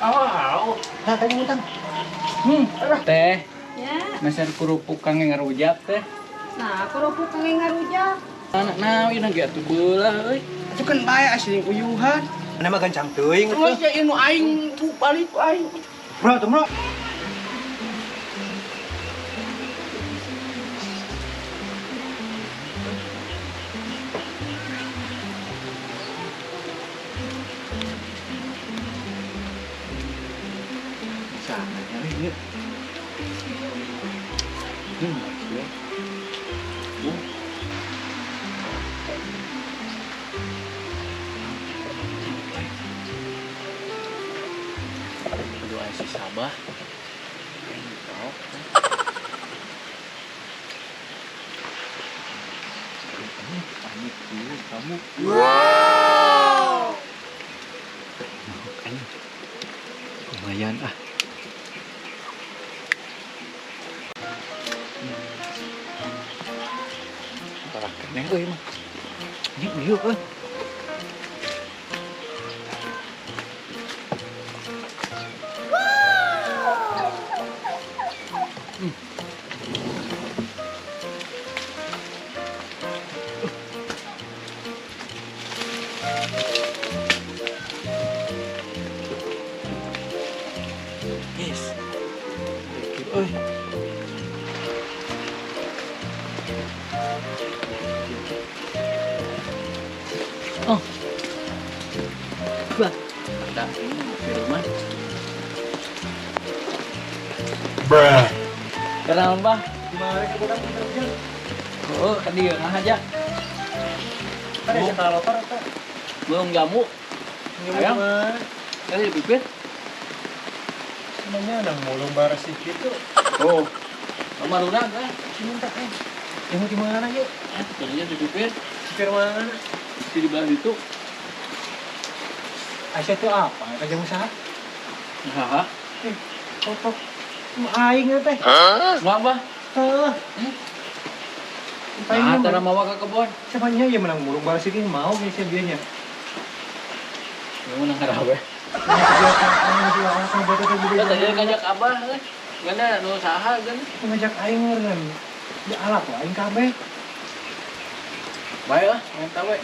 Oh, Nah, tadi ngutang. Teh, Ya. meser kerupuk kang ngarujak teh. Nah, kerupuk kang ngarujak. Anak nah, ieu ge atuh beulah euy. Itu kan bae asli uyuhan. Mana mah gancang teuing Euy, atuh. sia ieu nu aing tuh balik ku aing. Bro, tuh bro. Bisa nyari ieu. Sia. Aduh, si Sabah. Panik dulu kamu. Wow. Lumayan ah. Parah keneh euy mah. Ini uyuh euy. Yes. Euy. Oh. Bah. Ada ini firman. Bruh. Kenaon, Bah? Gimana ke budak hujan? Oh, ka dieu ngah aja. Ada sekala lotor atau? Belum jamu. Ayam. Kali di pipit. Semuanya nang mulung barasih gitu. Oh. Kamar urang eh. Minta eh. Jamu di mana yuk? Jadinya di pipit. Sipir mana? Di belah itu. Aisyah itu apa? Eta jamu saha? Saha? Kotok. Aing teh. Wah, Bah. Heuh. Nah, tara mawa ka kebon. Siapanya ya menang mulung barasih ge mau ge sia bianya. Ya menang karawe. Kebiasaan Tadi ngajak abah euy. Gana nu saha geun? Ngajak aing meureun. Di alap lah aing kabeh. Bae lah, menta we.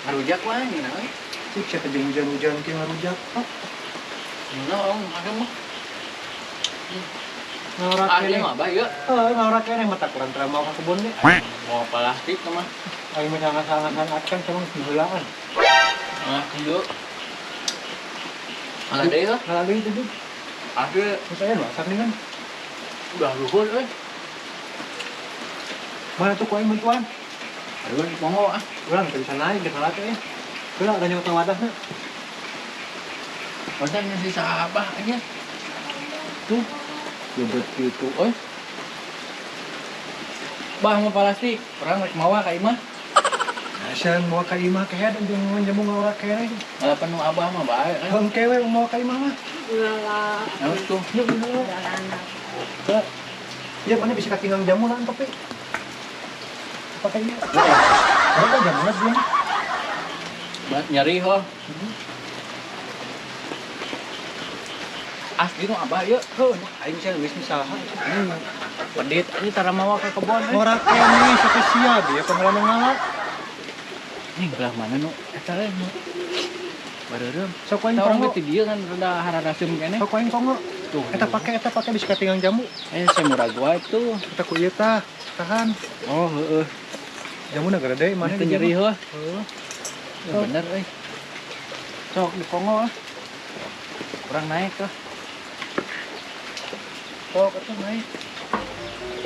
Ngarujak wae ngeunah euy. Cik sia teh hujan-hujan kieu ngarujak. Ngeunah orang ada mah. Ngorak Ah, ieu keneh. mah abah ieu. Heuh, ngorak keneh mata kurang tara mau ka kebon deh. Mau plastik mah. Aing mah sangat-sangat acan sama heulaan. Ah, kieu. Alah deui lah. Ngalah deui teh. Asli Terus aya nu asak nih kan. udah luhur euy. Mana tuh ku aing bantuan? Aduh, pongo ah. Urang teu bisa naik jeung ngalah teh. Heula udah nyokot wadahna. Padahal si sahabah aja. Tuh, gebet gitu euy. Bah mau plastik, urang rek mawa ka imah. Asan mau ka imah kehed jeung jamu ngorak keneh. Malah penuh abah mah bae. Hengke we mau ka imah mah. Ngalah. Harus tuh. Yuk, yuk. Ya, mana bisa katinggang jamu lah tapi. Pakai ieu. Berapa jamu lah dia? Buat nyari ho. Asli nu abah ieu. Heuh, aing sia geus misaha. Pedit ini tara mawa ka kebon euy. Ngorak keneh spesial dia pengalaman ngala. Nih belah mana nu eta euy nu. Bareureum. Sok aing Orang pongo. ge ti dieu kan rada hararaseum keneh. Sok aing pongo. Tuh. Eta pake bisa katinggang jamu. Saya murah gua itu. Eta ku ieu tah, tahan. Oh, heeh. Jamuna gede mana Teu nyeri heuh. Heuh. Ya bener euy. Sok di pongo ah. Kurang naik lah. Sok atuh naik.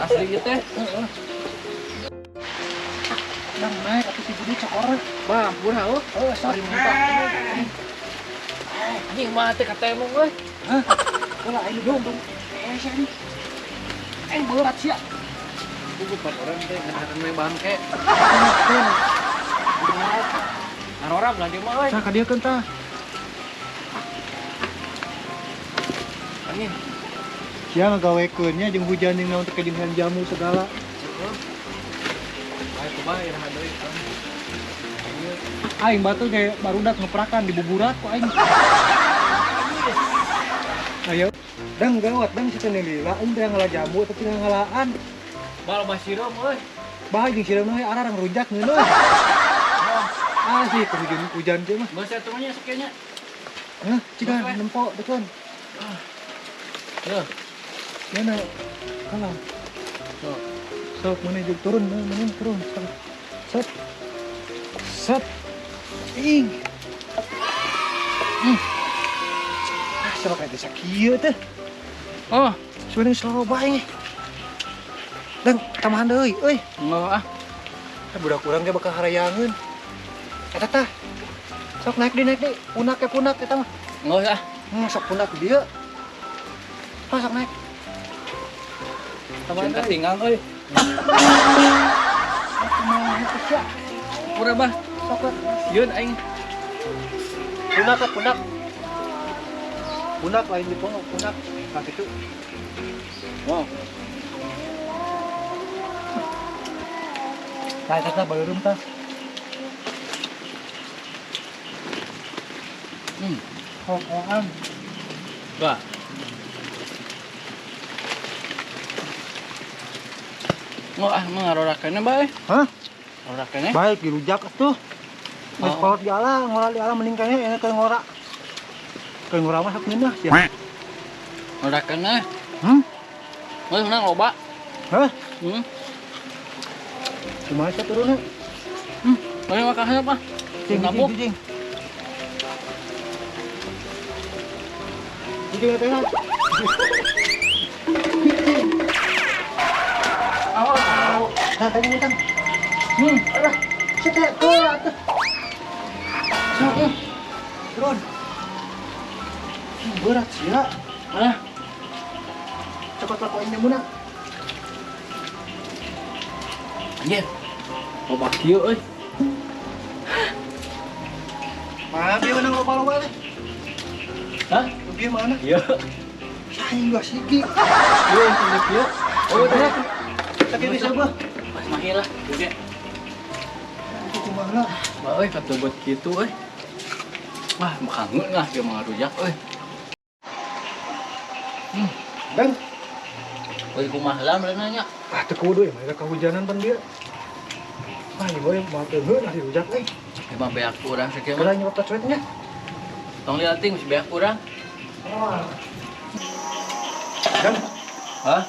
Asli ieu teh. Heeh. Nang naik atuh si Budi cokor. Bah, murah heuh. Heuh, sok. Sorry minta. Anjing mah teh katemong euy. Hah? Ulah aing dong. Eh, sia ini. Aing berat sia. Bukan orang teh ngaran we bangke. Ngarora belah dia mah euy. Sah ka dieu keun tah. Anjing. Sia ngagawekeun nya jeung hujan jeung naon teh jeung jamu segala. Bae coba iraha deui. Aing batu kayak barudak ngeprakan di buburat ku aing. Ayo. Dang gawat dang si teh lila aing teh ngala jamu tapi ngalaan. Bal bah sireum euy. Bah jeung sireum we ararang rujak ngeuneuh. Ah sih hujan hujan teh mah. Geus atuh nya sakieu nya. Hah, cikan nempo dekeun. Yo. Mana? Kalah. Sok. Sok mana jeung turun, mana turun. Set. Set. Ing. Ah, sok eta sakieu teh. Oh, sebenarnya selalu bae. Dang, tambahan deui euy. Enggak ah. Budak urang ge bakal harayangeun. Eta tah. Sok naik deui. Punak ke punak eta mah. Enggak ah. Sok punak dieu. Ah, sok naik. Tambahan ketinggal euy. Kumaha Pura bah. Sok Sieun aing. Punak ke punak. Punak lain di pondok punak. Nah gitu. Wow. Nah, eta baleureum tah. Hokoan. Bah. Ngo ah mah ngarorakeunna bae. Hah? Ngarorakeunna? Baik dirujak atuh. Geus kolot di ala, ngora di ala mending kayaknya enak keur ngora. Keur ngora mah sok ngeunah sia. Ngarorakeunna. Geus menang loba. Hah? Kumaha sia turunna? Bae mah kaheup ah. Cing cing. Cing teh. Aw. Nah, tadi ngutang. Alah, sia teh tuh atuh. Sok. Turun. Berat sia. Alah. Cepat lakuin jamuna. Anjir. Loba kieu euy. Mana bieu menang loba-loba teh? Hah? Bieu mana? Ieu. Saing dua siki. Ieu yang kieu. Oh, teh. Sakieu bisa gua. Pas mahir lah, gede. Itu kumaha? Wah, euy katebet kitu euy. Wah, kangen lah dia mah rujak euy. Dang. Euy kumaha lah meureun nya. Ah, teu kudu ya, mereka kehujanan pan dia. Ah, ieu mah moal teu heuh lah dirujak euy. Emang beak kurang sakieu mah. Geura nyokot cuetnya. Tong lihat ting masih beak kurang. Dang. Hah?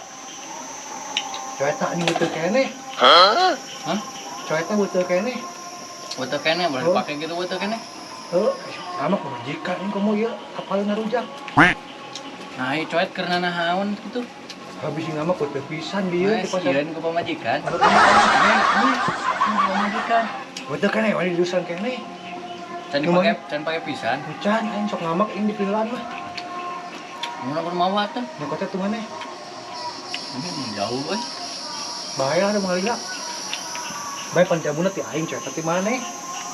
Cuetna anjing beuteung keneh. Hah? Cuetna beuteung keneh. Beuteung keneh boleh dipake gitu beuteung keneh. Heuh, sama pamajikan ini komo ieu kapal ngarujak. Nah, ieu cuet keur nanahaon kitu. Habis ieu mah beuteung pisan dieu di pasar. Sieun ku pamajikan. Ini pamajikan. Beuteung keneh we di dusun keneh. Can dipake, can pake pisan. Can aing sok ngamak aing di pilaan mah. Mun mun mawa teh. Nyokotnya tuh maneh. Ini jauh euy. Bahaya ada mengalila. Bae panjamuna ti aing cuet ti maneh.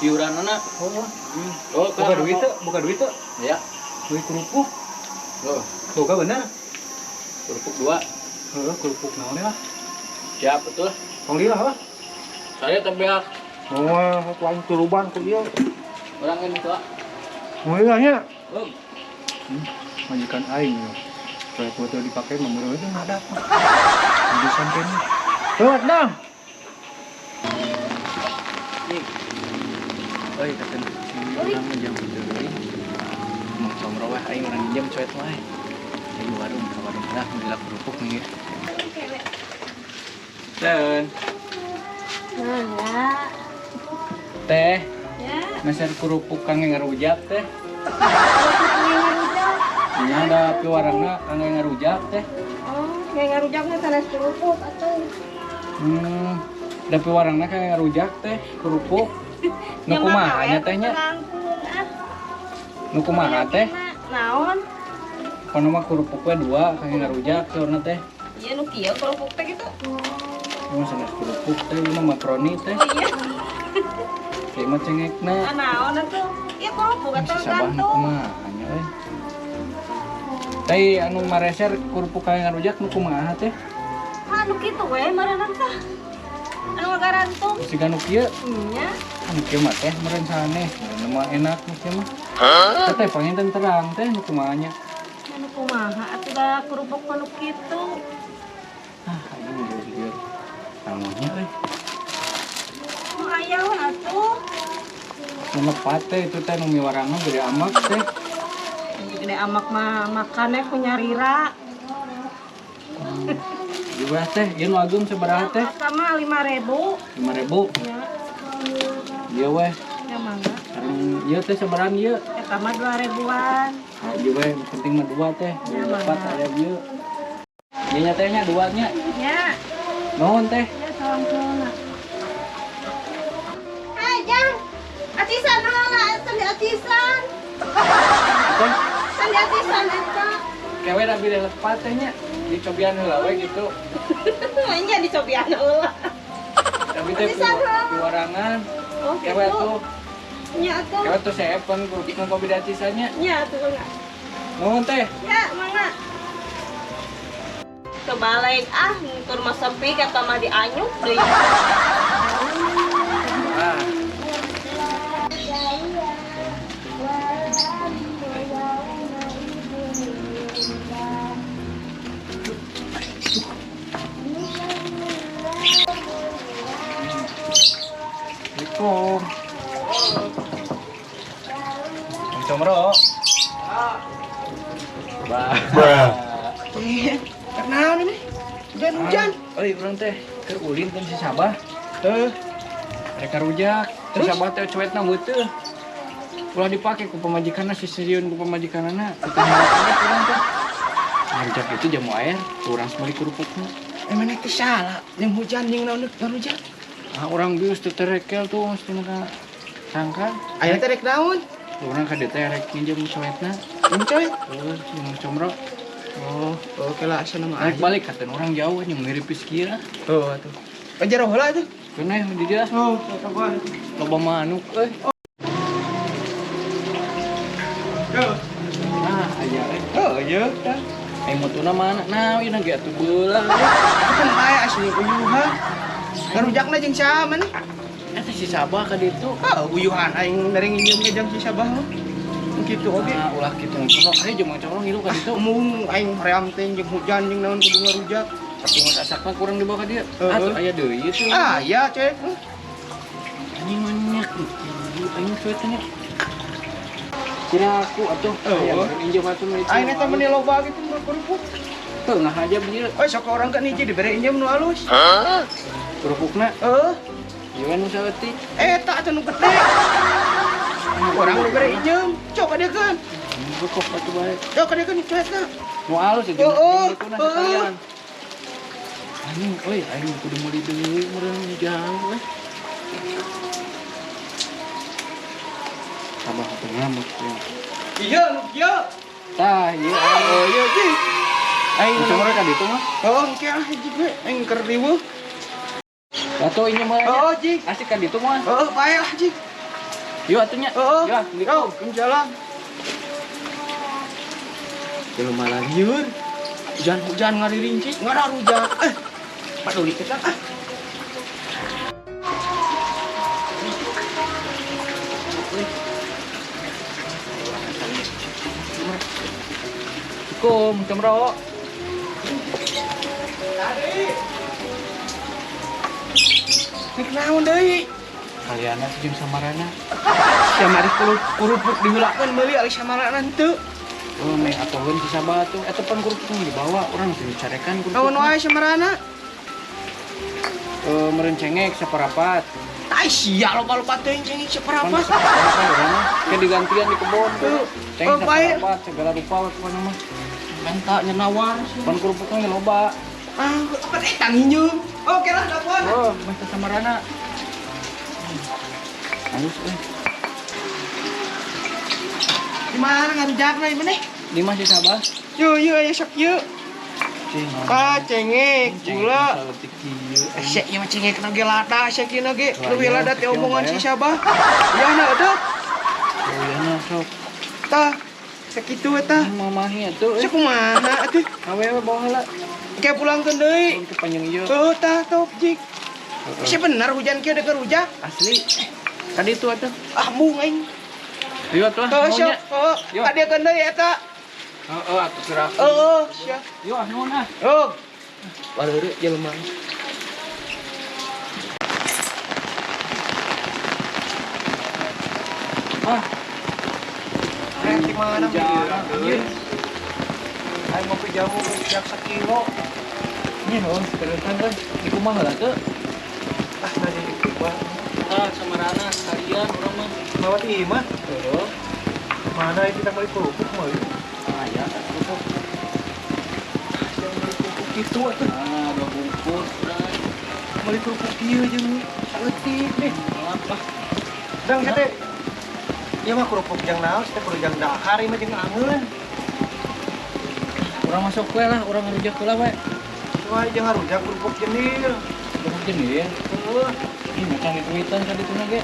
Iuranna. Oh. Oh, buka duit teu, buka duit teu. Ya. Duit kerupuk. Oh. Boga bener. Kerupuk 2. Heeh, kerupuk naon lah. Siap betul. Tong lila heuh. Saya teh beak. Wah, aku aing turuban ku ieu. Urang geus tua. Tong lila nya. Heung. Majikan aing yo. Proyek foto dipake mah meureun teh ngadap. Jurusan kene. Tuh, dang. Nih. Oi, kata si urang mah jam deui. Mau comro weh aing urang jam coet wae. Aing warung ka warung lah beli kerupuk nih. Dan. Nah, Teh. Ya. Meser kerupuk kangge ngarujak teh. Kerupuk kangge ngarujak. Nya ada piwarangna kangge ngarujak teh. Oh, kangge ngarujak mah sanes kerupuk atuh. Da piwarangna kangge ngarujak teh kerupuk. Nu kumaha nya teh nya? Nu kumaha teh? Naon? Kono mah kerupuk we 2 kangge ngarujak saurna teh. Iya nu kieu kerupuk teh kitu. Ieu mah sanes kerupuk teh, ieu mah makaroni teh. Oh iya. Ieu mah cengekna. Ah naon atuh? Ieu kerupuk atuh sabah nu gantung. kumaha nya euy. Teh anu mareser kerupuk kangge ngarujak nu kumaha teh? Ah nu kitu we meureunna tah. Anu ngagarantung. Siga nu kieu. Nya. Anu kieu mah teh meureun sanes, meureun mah enak nu kieu mah. Hah? Teh panginten terang teh nu kumaha nya. Nu kumaha atuh da kerupuk mah nu kitu. Ah, aing lieur. Namunnya euy. Nu aya we atuh. Nu lepat teh itu teh nu miwarangna gede amak teh. Gede amak mah makannya ku nyarira. Jumlah teh, ieu nu ageung sabaraha teh? Sama 5.000. 5.000. Ya. Ieu weh. Ya mangga. Sareng ieu teh sabaraha ieu? Eta mah 2.000-an. Nah, ieu weh, nu penting mah dua teh. Ya, Lepat mangga. aya ieu. Ieu nya teh nya dua nya. Ya. Nuhun teh. Ya salam salam. Hai, Jang. Atisan heula, sandi atisan. Teh, Sandi atisan eta. kewe da bilih lepat teh nya. Dicobian heula we gitu. Nya dicobian heula. Tapi teh Atisan heula. piwarangan. Oh, Kewe gitu. tuh, Nya atuh. kewe tuh sepen kerupuk kopi atisan nya. Nya atuh mangga. Nuhun teh. Ya, mangga. Kebalik ah, tur mah sepi kata mah dianyuk deui. Ah. Assalamualaikum. Bang Comro. Bah. Kenal ini? Hujan-hujan. Euy, urang teh keur ulin teh si Sabah. Heuh. Mereka rujak. Si Terus? Sabah teh cuetna beuteung. Ulah dipake ku pamajikanna si sieun ku pamajikanana. Teu urang teh. Ngarujak itu jamu air, urang sebalik kerupukna. Emang teh salah, jeung hujan jeung naon ngarujak. Ah, urang bius teu terekel tuh mesti ka sangka. Aya teh rek naon? Urang ka dieu teh rek nginjem cuetna. Jeung coy. Heuh, jeung Comro. Oh, oke lah asa nama Rek balik katen urang jauh nya mirip kieu. Oh, atuh. Jero heula atuh. Keneh di dia Oh, kabar. loba manuk euy. Nah, aya euy. Oh, iya tah. Ai motona mana? Nah, ieu ge atuh beula. Kan bae asli uyuhan. Ngarujakna jeung saha maneh? Eta si Sabah ka ditu. Ah, uyuhan aing dari nginjem ge jeung si Sabah mah. Kitu oge. Nah, ulah kitu Mang Comro. Ayo jeung Mang Comro ngilu ka ditu. Mung aing hoream teh jeung hujan jeung naon kudu ngarujak. Satu geus asakna kurang dibawa ka dieu. Heeh. Atuh aya deui ieu tuh. Ah, iya, cek. Anjing banyak ieu aing cuetna nya. Kira aku atuh. Heeh. Aya injem atuh mah itu. Aing eta meni loba gitu nu kerupuk. Teu ngah aja bieu Oh, sok orang kan hiji dibere injem nu alus. kerupukna. Heeh. Ieu nu saeutik. Eta atuh nu gede. Orang nu bere injem. Cok kadiekeun. Bekok atuh bae. Cok kadiekeun cuetna. Nu alus itu. Heeh, Jeung heeh. sekalian. Anjing euy, aing kudu meuli deui meureun jauh euy. Sabah atuh ngamuk ya. Iya, nu kieu. Tah, ieu aing. Oh, iya, Ji. Aing Cuma ka ditu mah. Oh, engke ah hiji we aing keur riweuh. Atuh ini mah. Oh, Ji. Asik ka ditu mah. Heeh, bae lah, Ji. Yuk atuh nya. Heeh. Yuk, Yo, jalan. Jelema lieur. Hujan-hujan ngaririnci, ngararujak. Paduli kita ah. Assalamualaikum, Cemro. Nek naon deui? Kalian sih jeung samarana. Sia mari kerupuk diheulakeun meuli ari samarana henteu. Oh, meh atoheun si Sabah tuh. Eta pan kerupuk nu dibawa urang teh dicarekan kerupuk. Naon wae samarana? Meureun cengek saparapat. Tai sia loba-loba teuing cengek Pan saparapat. saparapat urang mah. Kayak digantian di kebon tuh. Cengek Oh, bae. saparapat segala rupa we pokona mah. Menta nyenawar. Pan kerupukna ge loba. Ah, apa eta nginjem? Oke lah, telepon. Oh, meh teh samarana. Halus euy. Di mana ngarujakna ieu maneh? Di mah si Sabah. Yo yo aya sok yeuh. Cing. Ah, cengek, gula. Saeutik kieu. Esek ieu mah cengek na ge lada, esek ieu na ge. Wah, Leuwih iya, lada teh kieu omongan bae. si Sabah. Ya na eueuh. Oh, iya na sok. Tah, sakitu eta. Mamahi atuh euy. Sok kumaha atuh? Awewe bawa heula. Kayak pulangkeun deui. Ke panjang ieu. Heuh tah top jik. Heeh. Sia bener hujan kieu deuk rujak. Asli. Tadi itu atuh. Ah, mung aing. Ayo atuh. Heuh maunya. sok. Heuh, Yo. kadiekeun deui eta. Heeh, atuh gerak. Heeh, sia. Yo ah nuhun ah. Oh. Baleureuh jelema. Ah, Rek di mana Hujan, euy? Aing ngopi jamu siap sakilo. Ini heuh, terusan euy. Di kumaha heula teu? Ah, nanya di kumaha. Ah, sama Rana sekalian urang mah. Mawat ieu mah. Heeh. Mana kita meuli kerupuk mah ieu? Ah, ya, kerupuk. Yang meuli kerupuk kitu atuh. Ah, dua bungkus urang. Meuli kerupuk ieu jeung saeutik deh. Apa? Dang teh. Ieu mah kerupuk jang naon, teh kudu jang dahar ieu mah jeung angeun. Urang masuk we lah, urang ngarujak heula we. Cuma jeung ngarujak kerupuk jenil. Kerupuk jenil. Heeh. Ih, macan dituitan ka dituna ge.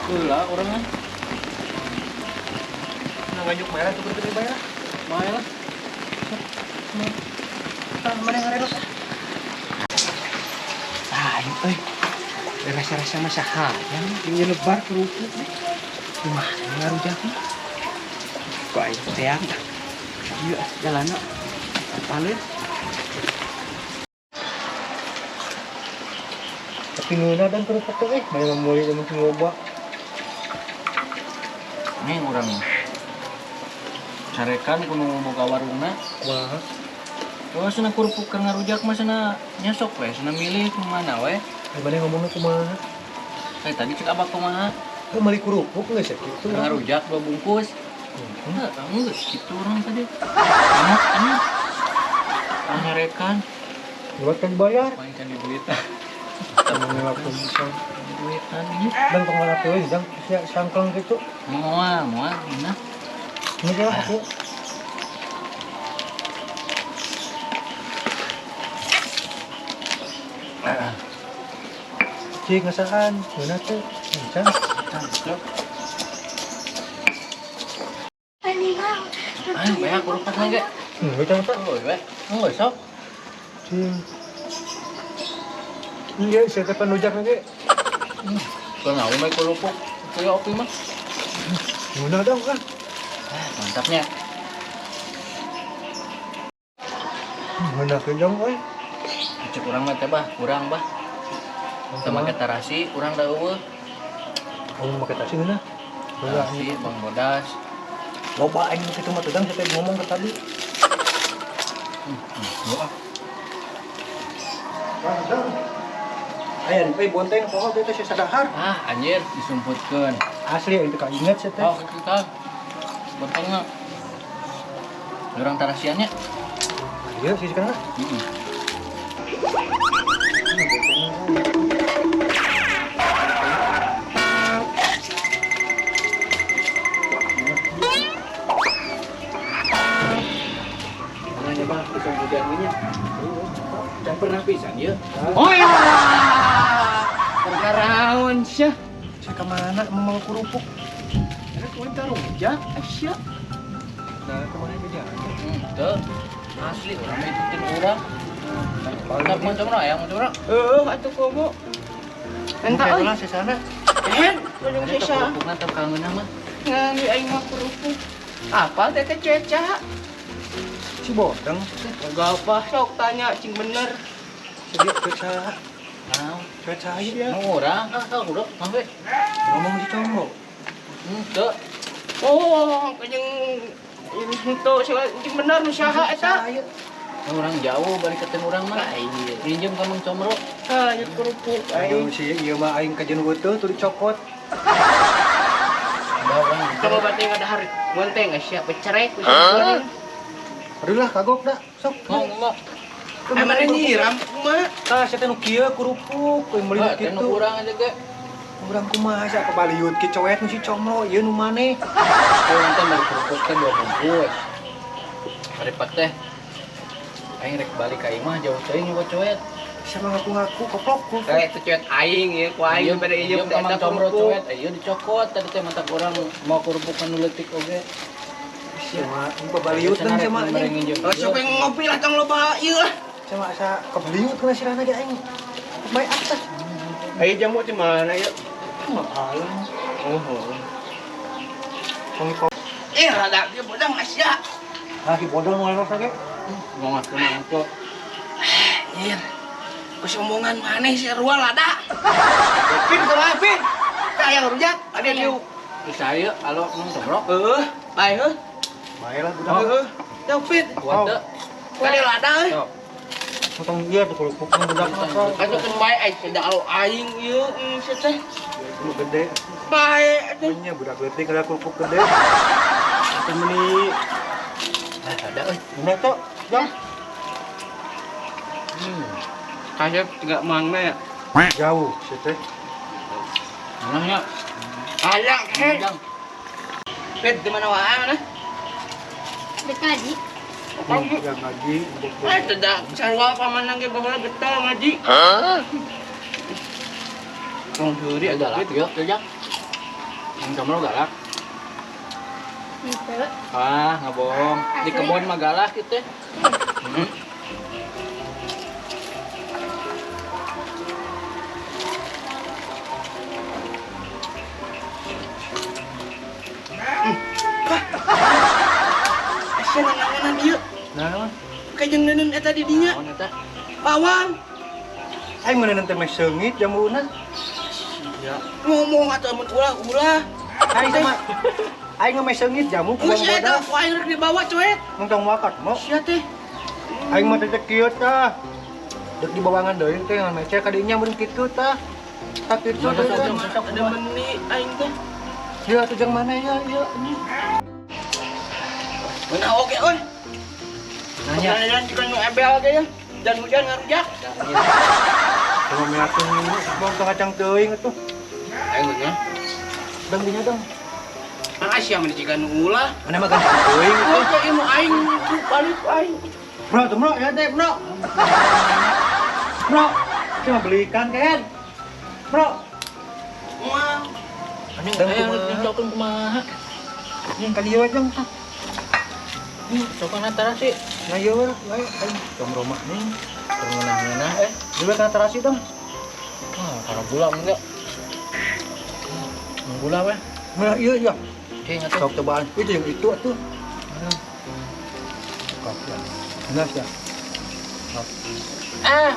Heula urang mah. Nah, nganyuk merah tuh kudu bayar. Bae lah. Tah, mana ngareros ah. Ah, aing euy. Rasa-rasa mah saha yang nyebar kerupuk deh. Gimana ngarujakna? Kok aing teang dah. Ieu jalanna. Apaleun? Tapi ngeunah dan kerupuk teh eh, mana meuli jeung mungkin loba. Nih urang mah. Carekan kudu boga warungna. Kumaha? Oh, cenah kerupuk keur ngarujak mah cenah nyesok we, cenah milih mana we. Mana ngomongna kumaha? Eh tadi cek abah kumaha? Heuh meuli kerupuk geus ya kitu. Keur ngarujak dua bungkus. Enggak, geus kitu urang tadi. Enak, enak. Nyarekan, Buat kan bayar. paling can duitan. Ngelakuin bisa. Duitan ini. Dan kemana tuh jang sia sangkleng gitu. Moal, moal, nah. Ini lah aku. Cik ngasaan, ngeunah teh. Encan. Cok. Ah, banyak kerupuk mah ge. Enggak tah. Oh, we. Enggak sok. Cing. Iya, saya teh panujak ge. Keur naon we kerupuk. Kuya opi mah. Ngeunah dong kan. Ah, mantapnya. Ngeunah keunjong euy. Cek urang mah teh bah, kurang bah. Sama make tarasi, urang da eueuh. Oh, make tarasi ngeunah. Tarasi, Bang Bodas. Loba aing nu kitu mah teh dang saya ngomong ke tadi. Wah, Wah, dang. Aya euy bonteng pokok teh sia sadahar. ah anjir disumputkeun. Asli itu ka inget sia teh. Oh, kitu tah. Bontengna. Urang tarasiannya. Iya sih sekarang. Heeh. Nanya bah, disumputan nya. Dan pernah pisan ya? Oh ya. Perkaraon sia. Saya kemana mau kerupuk? Rek we tarujak, asya. Nah, kemana ke jalan? Henteu. Asli urang mah ikutin urang. Mantap macam ra, yang macam ra. Heuh, atuh komo. Entah euy. Lah sesana. Eh, kudu Ada sesa. kerupukna teu kangeunah mah. Ngan aing mah kerupuk. Apa teh teh cuek caha? Si Bodeng, Enggak apa, sok tanya cing bener. si dia cuek saha? Naon? Cuek saha ya? Nu urang ah tau udah, mah we. Ngomong si Comro. Henteu. Oh, kajeng henteu cing bener nu saha eta? Nu urang jauh balik ke urang mah. Minjem ka Mang Comro. Ah, nya kerupuk Aduh aing. si ieu mah aing kajeun heuteut tuh dicokot. Ada urang. Coba batin ngadahar bonteng sia becerek ku goreng. Aduh lah kagok dah. Sok. Ngomong. Emang nyiram kumaha? Tah sia teh nu kieu kerupuk, euy meuli Wah, teh nu kitu. urang aja ge. Urang kumaha sia kebaliut ki coet nu si Comro ieu nu maneh. Urang teh balik kerupuk teh dua bungkus. Karipak teh. Aing rek balik ka imah jauh teuing nyoba coet. Siapa ngaku-ngaku koplok ku. Eh, itu cuek aing ya, ku aing bere Ieu ieu ka Mang Comro coet, ieu dicokot tadi teh mata urang mau kerupuk nu leutik oge. Sama kebaliut kan sama anjing. Oh, sok yang ngopi lah tong loba ieu lah. Sama asa kebaliut kana sirana ge aing. Bae atas. Ayo jamu di mana ya? Alam. Oh, oh. Kong Rada dia bodang Asia. Ah, si bodang ngelos lagi. Ngomong kumaha tuh. Anjir. Kesombongan maneh si Rua lada. Pin kumaha Pin? Tah aya rujak, ada diuk. Saya kalau Mang Comro. Heuh, bae heuh. Bae lah budak. Heuh. Jauh Pin. Kuat teu. Kade lada euy. Potong dia tuh kerupuk budak mah. Atuh keun bae ai seda aing ieu sia teh. Lu gede. Bae atuh. Punya budak leutik ada kerupuk gede. Atuh meuni. Ah, ada euy. Udah tuh, jang. Kasep enggak mangna ya. Jauh sih teh. Mana ya? Aya he. Pin di mana wae mana? Dek ngaji. Yang ngaji. Tidak, sarua pamanang ge baheula getol ngaji. Hah? Tong heuri galak ya, jang. Mang Comro galak. Henteu. Ah, ngabohong. Di kebon mah galak kitu. Heeh. Asa nanaonan ieu? Naon? Kajeng neuneun eta di dinya. Naon eta? Bawang. Aing mah neuneun teh meh seungit jambuna. Sia. Ngomong atuh mun ulah-ulah. Aing sama aing mah seungit jamu ku Geus eta ku aing rek dibawa coet. Mun tong wakat mo. Sia teh. Aing mah teh kieu tah. Dek dibawangan deui teh ngan mece ka dinya mun kitu tah. Tak kitu teh. Ada meni aing teh. Ya atuh jang mana ya ieu. Mana oge euy. Nanya. Nanya jika nu ebel ge ya. Dan hujan ngarujak. Sama meakeun bang tong kacang teuing atuh. Aing nya. Dang dinya dang. Ah sia mah jika nu ulah. Mana mah kacang teuing atuh. Teh ieu aing balik aing. Bro, tuh bro, ya teh, bro. Bro, cuma beli ikan kan? Bro. Moal. Anjing aya nyocokeun kumaha? Nih ka dieu jang. Cokan terasi. Nah ieu we, aing tong rumah nih. Ngeunah-ngeunah eh. Dulu kana terasi dong. Wah, kana gula enggak? Gula we. Nah iya iya. Cing atuh. Sok cobaan. Itu yang itu atuh. Kok ya. Nah, ya. Ah.